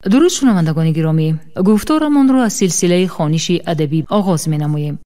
Дуруд, шунавандагони гиромӣ, гуфторамонро аз силсилаи хониши адабӣ оғоз менамоем.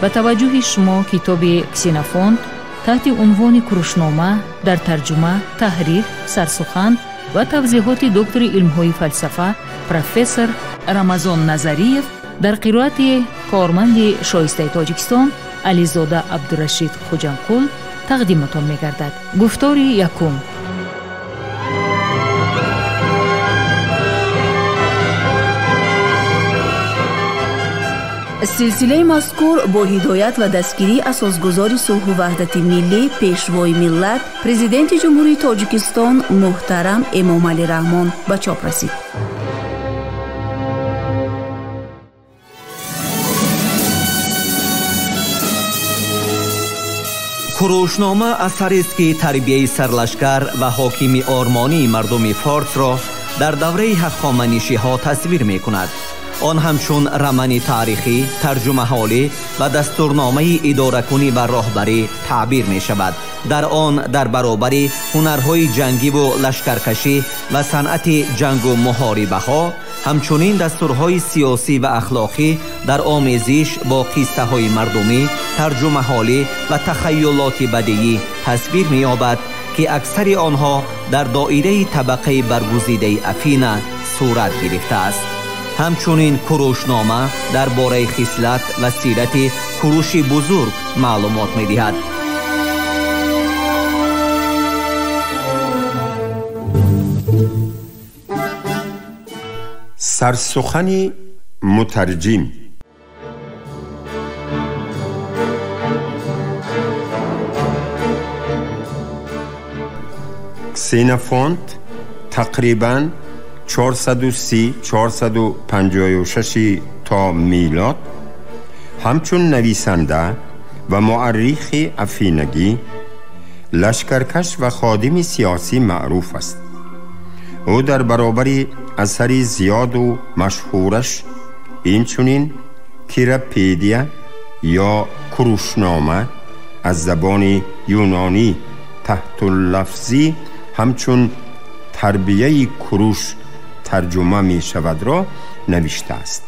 Ба таваҷҷӯҳи шумо китоби Ксенофонт таҳти унвони Курушнома дар тарҷума, таҳрир, сарсухан ва тавзеҳоти доктори илмҳои фалсафа, профессор Рамазон Назариев дар қироати корманди шоистаи Тоҷикистон Ализода Абдурашид Хуҷанқул тақдимотон мегардад. Гуфтори якум. Силсилаи мазкур бо ҳидоят ва дастгирии асосгузори сулҳу ваҳдати миллӣ, пешвои миллат, президенти Ҷумҳурии Тоҷикистон муҳтарам Эмомалӣ Раҳмон ба чоп расид. Курушнома асарест, ки тарбияи сарлашкар ва ҳокими ормонии мардуми форсро дар давраи ҳахоманишиҳо тасвир мекунад. Он ҳамчун романи таърихӣ, тарҷумаҳолӣ ва дастурномаи идоракунӣ ва роҳбарӣ таъбир мешавад. Дар он дар баробари ҳунарҳои ҷангиву лашкаркашӣ ва санъати ҷангу муҳорибаҳо, ҳамчунин дастурҳои сиёсӣ ва ахлоқӣ дар омезиш бо қиссаҳои мардумӣ, тарҷумаҳолӣ ва тахайюлоти бадиӣ тасвир меёбад, ки аксари онҳо дар доираи табақаи баргузидаи Афина сурат гирифтааст. Ҳамчунин Курушнома дар бораи хислат ва сирати Куруши бузург маълумот медиҳад. Сарсухани мутарҷим. Ксенофонт тақрибан 430-456 то милод ҳамчун нависанда ва муаррихи афинагӣ, лашкаркаш ва ходими сиёсӣ маъруф аст. Ӯ дар баробари асари зиёду машҳураш инчунин Кирапедия ё Курушнома аз забони юнонӣ таҳтуллафзӣ ҳамчун тарбияи Куруш тарҷума мешавадро навиштааст.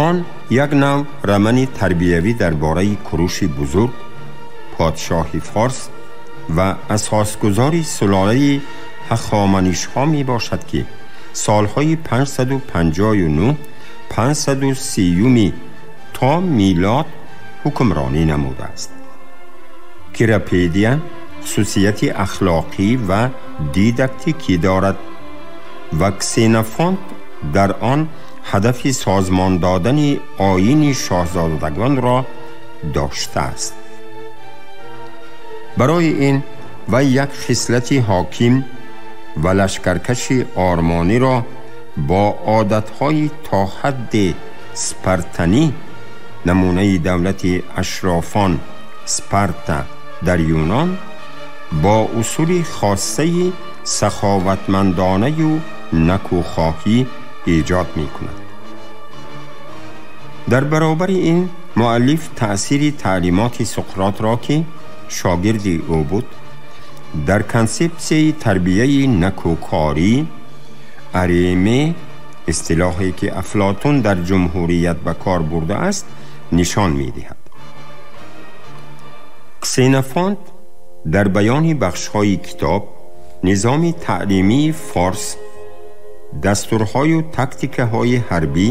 Он як нав романи тарбиявӣ дар бораи Куруши бузург, подшоҳи форс ва асосгузори сулолаи ҳахоманишҳо мебошад, ки солҳои 559 530 то милод ҳукмронӣ намудааст. Кирапедия хусусияти ахлоқӣ ва дидактикӣ дорад ва Ксенофонт дар он ҳадафи созмон додани оини шоҳзодагонро доштааст. Барои ин вай як хислати ҳоким ва лашкаркаши ормониро бо одатҳои то ҳадди спартанӣ, намунаи давлати ашрофон Спарта дар Юнон, бо усули хоссаи саховатмандонаю накӯхоҳӣ эҷод мекунад. Дар баробари ин муаллиф таъсири таълимоти Суқротро, ки шогирди ӯ буд, дар консепсияи тарбияи накӯкорӣ, ареме, истилоҳе ки Афлотун дар Ҷумҳурият ба кор бурдааст, нишон медиҳад. Ксенофонт дар баёни бахшҳои китоб низоми таълимии форс, дастурҳою тактикаҳои ҳарбӣ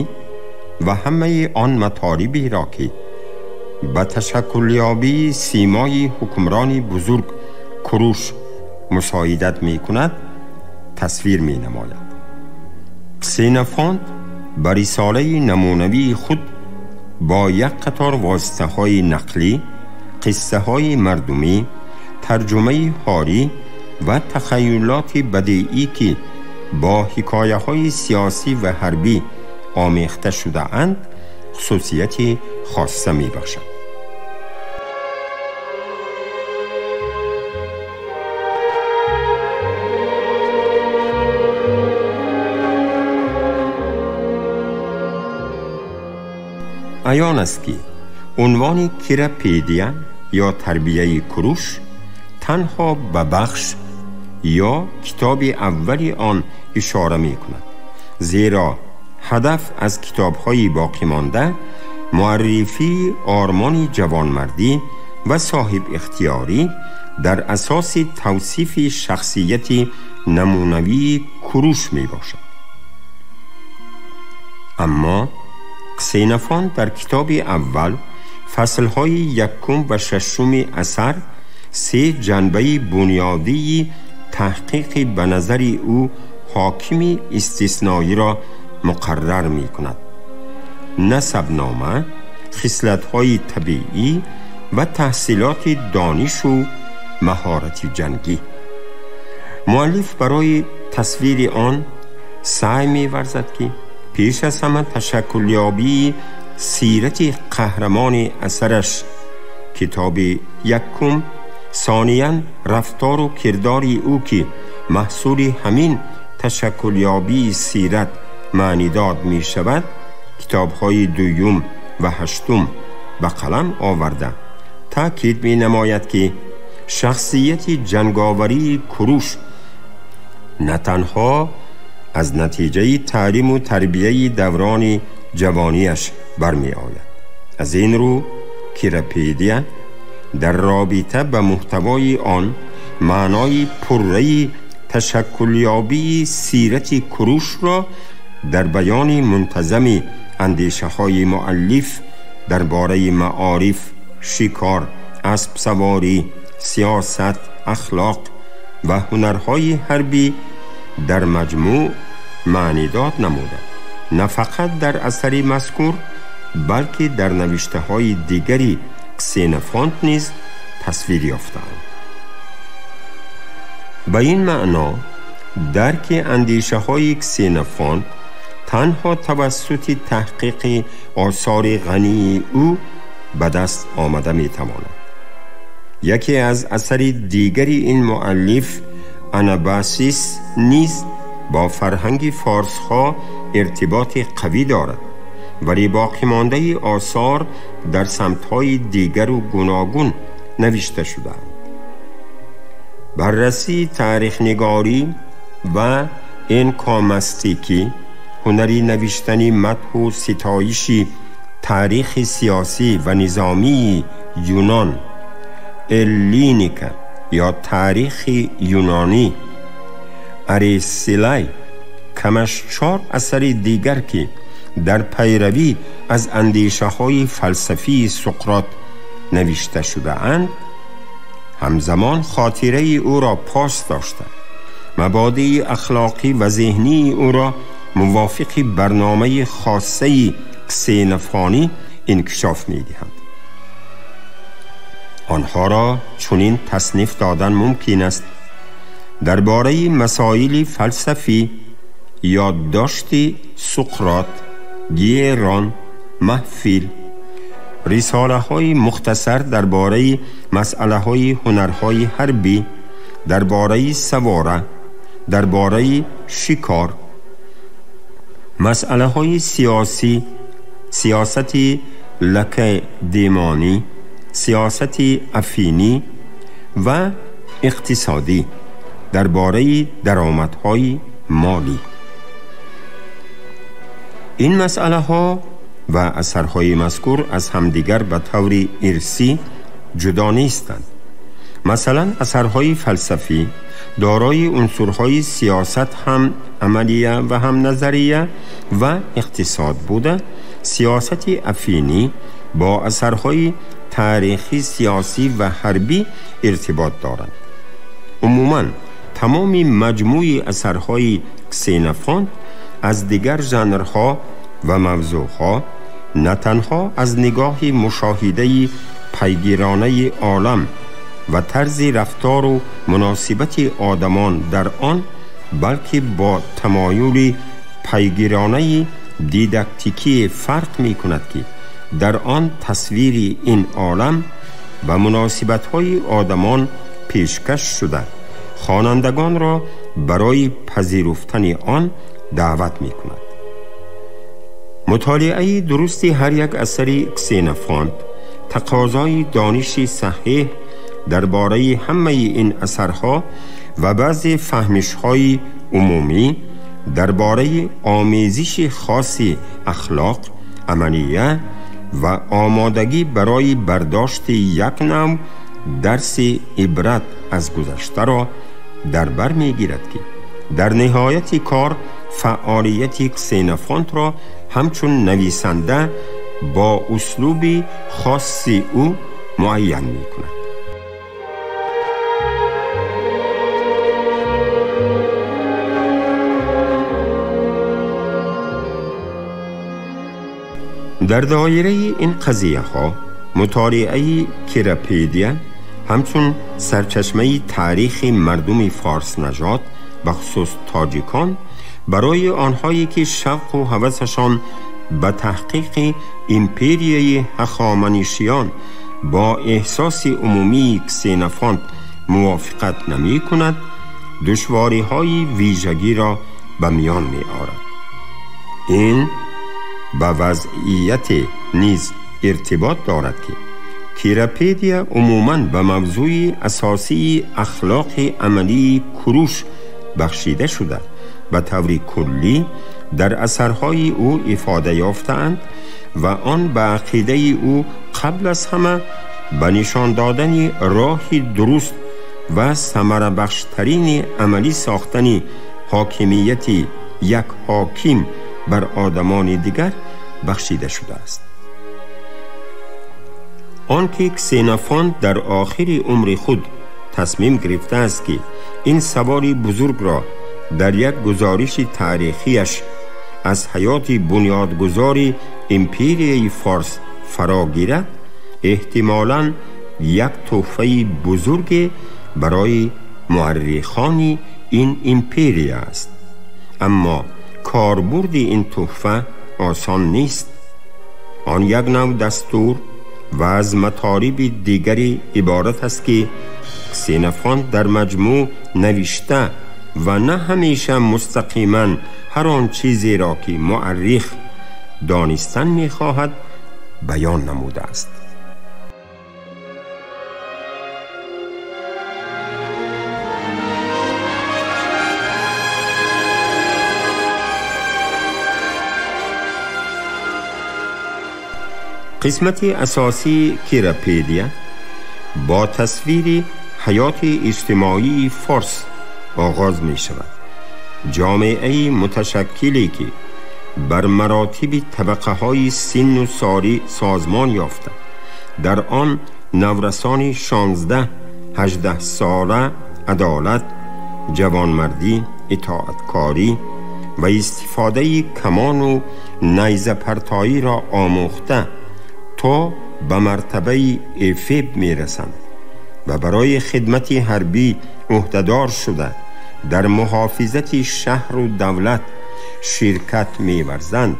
ва ҳамаи он матолиберо, ки ба ташаккулёбии симои ҳукмрони бузург Куруш мусоидат мекунад, тасвир менамояд. Ксенофонт ба рисолаи намунавии худ бо як қатор воситаҳои нақлӣ, қиссаҳои мардумӣ, тарҷумаи ҳорӣ ва тахайюлоти бадеӣ, ки бо ҳикояҳои сиёсӣ ва ҳарбӣ омехта шудаанд, хусусияти хосса мебахшад. Аён аст, ки унвони Кирапедия ё тарбияи Куруш танҳо ба бахш ё китоби аввали он ишора мекунад, зеро ҳадаф аз китобҳои боқимонда муаррифии ормони ҷавонмардӣ ва соҳибихтиёрӣ дар асоси тавсифи шахсияти намунавии Куруш мебошад. Аммо Ксенофонт дар китоби аввал фаслҳои якум ва шашуми асар се ҷанбаи бунёдии таҳқиқи ба назари ӯ ҳокими истисноиро муқаррар мекунад: насабнома, хислатҳои табиӣ ва таҳсилоти донишу маҳорати ҷангӣ. Муаллиф барои тасвири он саъй меварзад, ки пеш аз ҳама ташаккулёбии сирати қаҳрамони асараш китоби якум, сониян рафтору кирдори ӯ, ки маҳсули ҳамин ташаккулёбии сират маънидод мешавад, китобҳои дуюм ва ҳаштум ба қалам оварда таъкид менамояд, ки шахсияти ҷанговарии Куруш на танҳо аз натиҷаи таълиму тарбияи даврони ҷавониаш бармеояд. Аз ин рӯ Кирапедия дар робита ба муҳтавои он маънои пурраи ташаккулёбии сирати Курушро дар баёни мунтазами андешаҳои муаллиф дар бораи маориф, шикор, аспсаворӣ, сиёсат, ахлоқ ва ҳунарҳои ҳарбӣ дар маҷмӯъ маънидод намуда, на фақат дар асари мазкур, балки дар навиштаҳои дигари Ксенофонт низ тасвир ёфтаанд. Ба ин маъно дарки андешаҳои Ксенофонт танҳо тавассути таҳқиқи осори ғании ӯ ба даст омада метавонад. Яке аз асари дигари ин муаллиф Анабасис низ бо фарҳанги форсҳо иртиботи қавӣ дорад, вале боқимондаи осор дар самтҳои дигару гуногун навишта шудаанд. Баррасии таърихнигорӣ ва энкомастикӣ, ҳунари навиштани мадҳу ситоиши таърихи сиёсӣ ва низомии Юнон, Эллиника ё таърихи юнонӣ, Аресилай, камаш чор асари дигар, ки дар пайравӣ аз андешаҳои фалсафии Суқрот навишта шудаанд, ҳамзамон хотираи ӯро пос дошта, мабодии ахлоқӣ ва зеҳнии ӯро мувофиқи барномаи хоссаи ксенофонӣ инкишоф медиҳанд. Онҳоро чунин тасниф додан мумкин аст: дар бораи масоили фалсафӣ, ёддошти Суқрот, Гиерон, маҳфил, рисолаҳои мухтасар дар бораи масъалаҳои ҳунарҳои ҳарбӣ, дар бораи савора, дар бораи шикор, масъалаҳои сиёсӣ, сиёсати лакадемонӣ, сиёсати афинӣ ва иқтисодӣ, дар бораи даромадҳои молӣ. Ин масъалаҳо ва асарҳои мазкур аз ҳамдигар ба таври ирсӣ ҷудо нестанд. Масалан, асарҳои фалсафӣ дорои унсурҳои сиёсат ҳам амалия ва ҳам назария ва иқтисод буда, сиёсати афинӣ бо асарҳои таърихӣ, сиёсӣ ва ҳарбӣ иртибот доранд. Умуман, тамоми маҷмӯи асарҳои Ксенофонт аз дигар жанрҳо ва мавзӯъҳо на танҳо аз нигоҳи мушоҳидаи пайгиронаи олам ва тарзи рафтору муносибати одамон дар он, балки бо тамоюли пайгиронаи дидактикӣ фарқ мекунад, ки дар он тасвири ин олам ва муносибатҳои одамон пешкаш шуда, хонандагонро барои пазируфтани он даъват мекунад. Мутолиаи дурусти ҳар як асари Ксенофонт тақозои дониши саҳеҳ درباره همه این اثرها و بعضی فهمش‌های عمومی درباره آمیزش خاص اخلاق، عملیه و آمادگی برای برداشت یک نوع درس عبرت از گذشته را در بر می‌گیرد که در نهایت کار فعالیت کسینفونت را همچون نویسنده با اسلوب خاص او معین می‌کند. در دایره این قضیه ها مطالعه کیراپدیا همچون سرچشمه تاریخ مردم فارس نژاد به خصوص تاجیکان برای آنهایی که شوق و هوسشان به تحقیق امپریای هخامنشیان با احساس عمومی کسینفونت موافقت نمی کند، دشواری های ویژگی را به میان می آورد. این به وضعیت نیز ارتباط دارد که کیراپدیا عموماً به موضوع اساسی اخلاق عملی کوروش بخشیده شده به طور کلی در اثرهای او افاده یافته‌اند و آن به عقیده او قبل از همه به نشان دادن راه درست و ثمره بخشترین عملی ساختن حاکمیت یک حاکم بر آدمان دیگر بخشیده شده است. آنکه کسینفونت در آخر عمر خود تصمیم گرفته است که این سوال بزرگ را در یک گزارش تاریخیش از حیات بنیادگذار امپریای فارس فرا گیرد، احتمالاً یک تحفه بزرگ برای مورخان این امپریا است. اما کاربرد این تحفه آسان نیست. آن یک نوع دستور و از مطالب دیگری عبارت است که کسینفونت در مجموع نوشته و نه همیشه مستقیما هر آن چیزی را که مورخ دانستن می‌خواهد بیان نموده است. قسمت اساسی کیراپدیا با تصویر حیات اجتماعی فارس آغاز می شود. جامعه متشکلی که بر مراتب طبقه های سن و ساری سازمان یافته، در آن نورسان 16-18 ساله عدالت، جوانمردی، اطاعتکاری و استفاده کمان و نیزه پرتایی را آموخته تا به مرتبه افیب می رسند و برای خدمت حربی عهده‌دار شده در محافظت شهر و دولت شرکت می ورزند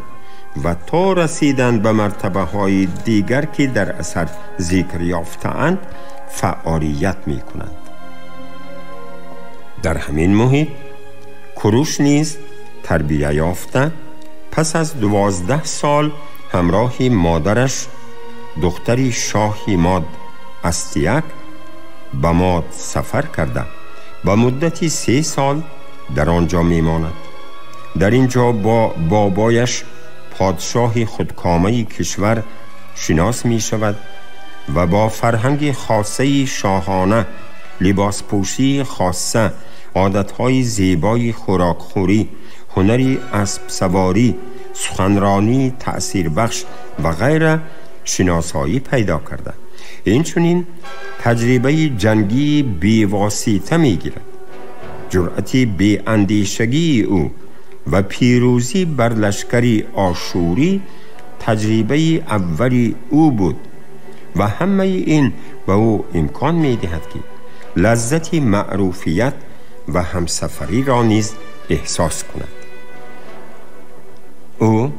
و تا رسیدن به مرتبه های دیگر که در اثر ذکر یافته‌اند فعالیت می کنند. در همین محیط کوروش نیز تربیه یافته پس از 12 سال همراه مادرش دختری شاهی ماد استیک به ماد سفر کرده به مدت 3 سال در آنجا میماند. در اینجا با بابایش پادشاه خودکامه کشور شناس می شود و با فرهنگ خاصه شاهانه، لباس پوشی خاصه، عادتهای زیبای خوراکخوری، هنر اسب سواری، سخنرانی تأثیر بخش و غیره شناسایی پیدا کرده. اینچنین تجربه جنگی بیواسطه میگیرد. جرأت بی‌اندیشگی او و پیروزی بر لشکر آشوری تجربه اولی او بود و همه این به او امکان میدهد که لذت معروفیت و همسفری را نیز احساس کند. او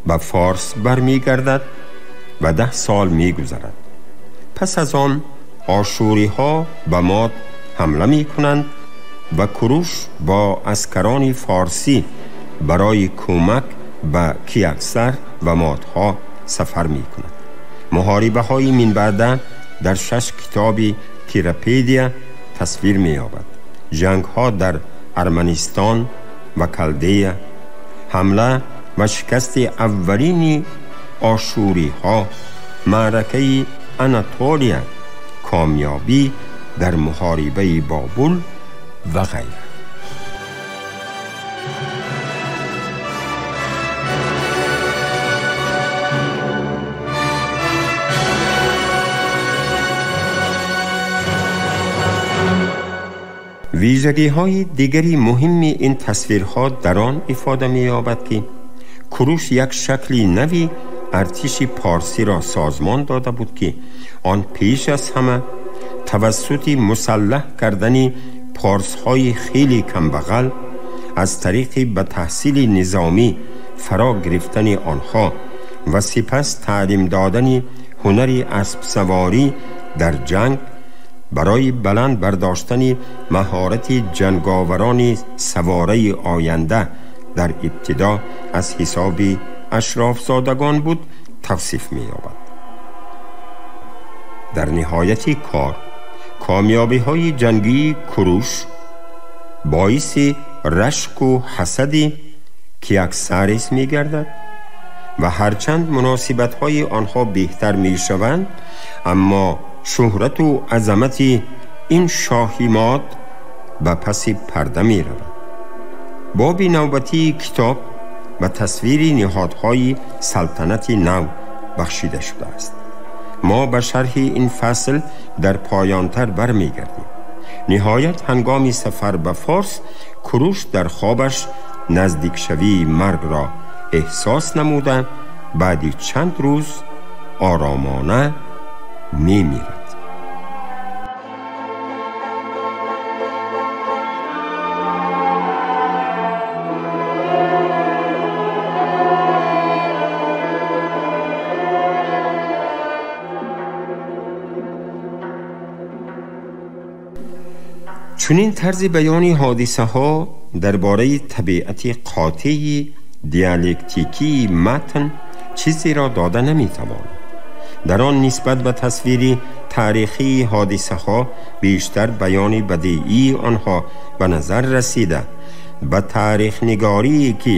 به فارس برمیگردد و 10 سال میگذرد. پس از آن آشوری ها به ماد حمله می کنند و کوروش با اسکران فارسی برای کمک به کیاکسر و مادها سفر می کند. محاربه های من بعده در 6 کتاب Кирапедия тасвир меёбад. Ҷангҳо дар Арманистон ва Калдея, ҳамла ва шикасти аввалини ошӯриҳо, маъракаи Анатолия, комёбӣ дар муҳорибаи Бобул ва ғайра. Вижагиҳои дигари муҳими ин тасвирҳо дар он ифода меёбад, ки Куруш як шакли нави артиши парсиро созмон дода буд, ки он пеш аз ҳама тавассути мусаллаҳ кардани парсҳои хеле камбағал аз тариқи ба таҳсили низомӣ фаро гирифтани онҳо ва сипас таълим додани ҳунари аспсаворӣ дар ҷанг барои баланд бардоштани маҳорати ҷанговарони савораи оянда дар ибтидо аз ҳисоби ашрофзодагон буд тавсиф меёбад. Дар ниҳояти кор комёбиҳои ҷангии Куруш боиси рашку ҳасади Киаксарис мегардад ва ҳарчанд муносибатҳои онҳо беҳтар мешаванд, аммо шӯҳрату азамати ин шоҳи мод ба паси парда меравад. Боби навбатии китоб ба тасвири ниҳодҳои салтанати нав бахшида шудааст. Мо ба шарҳи ин фасл дар поёнтар бармегардем. Ниҳоят ҳангоми сафар ба Форс Куруш дар хобаш наздикшавии маргро эҳсос намуда, баъди чанд рӯз оромона мемирад. Чунин тарзи баёни ҳодисаҳо дар бораи табиати қотеи диалектикии матн чизеро дода наметавонад. Дар он нисбат ба тасвири таърихии ҳодисаҳо бештар баёни бадеии онҳо ба назар расида, ба таърихнигорие ки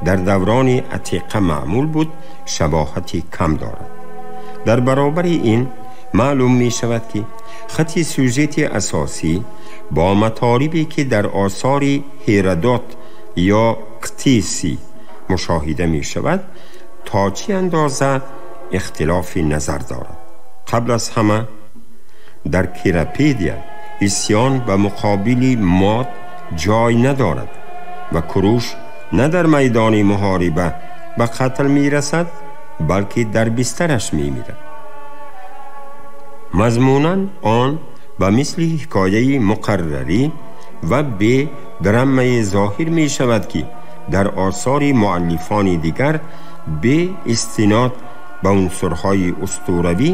дар даврони атиқа маъмул буд шабоҳати кам дорад. Дар баробари ин маълум мешавад, ки хати сюжети асосӣ бо матолибе ки дар осори Ҳеродот ё Ктиси мушоҳида мешавад то чӣ андоза ихтилофи назар дорад. Қабл аз ҳама дар Кирапедия исён ба муқобили мод ҷой надорад ва Куруш на дар майдони муҳориба ба қатл мерасад, балки дар бистараш мемирад. Мазмунан он ба мисли ҳикояи муқаррарӣ ва бе драмаи зоҳир мешавад, ки дар осори муаллифони дигар бе истинод ба унсурҳои устуравӣ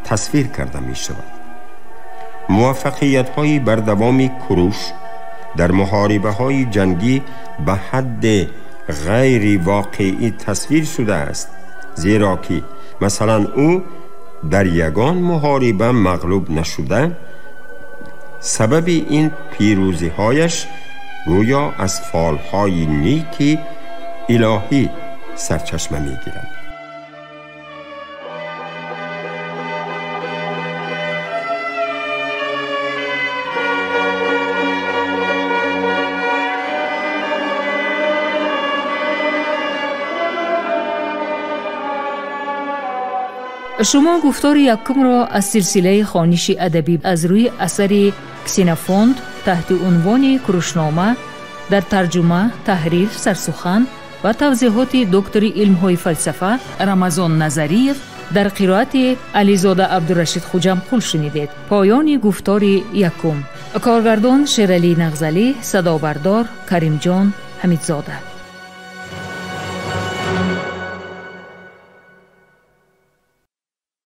тасвир карда мешавад. Муваффақиятҳои бардавоми Куруш дар муҳорибаҳои ҷангӣ ба ҳадди ғайривоқеӣ тасвир шудааст, зеро ки масалан ӯ дар ягон муҳориба мағлуб нашуда, сабаби ин пирӯзиҳояш гӯё аз фолҳои неки илоҳӣ сарчашма мегирад. Шумо гуфтори якумро аз силсилаи хониши адабӣ аз рӯи асари Ксенофонт таҳти унвони Курушнома дар тарҷума, таҳрир, сарсухан ва тавзеҳоти доктори илмҳои фалсафа Рамазон Назариев дар қироати Ализода Абдурашид Хуҷамқул шунидед. Поёни гуфтори якум. Коргардон Шералӣ Нағзалӣ, садобардор Каримҷон Ҳамидзода.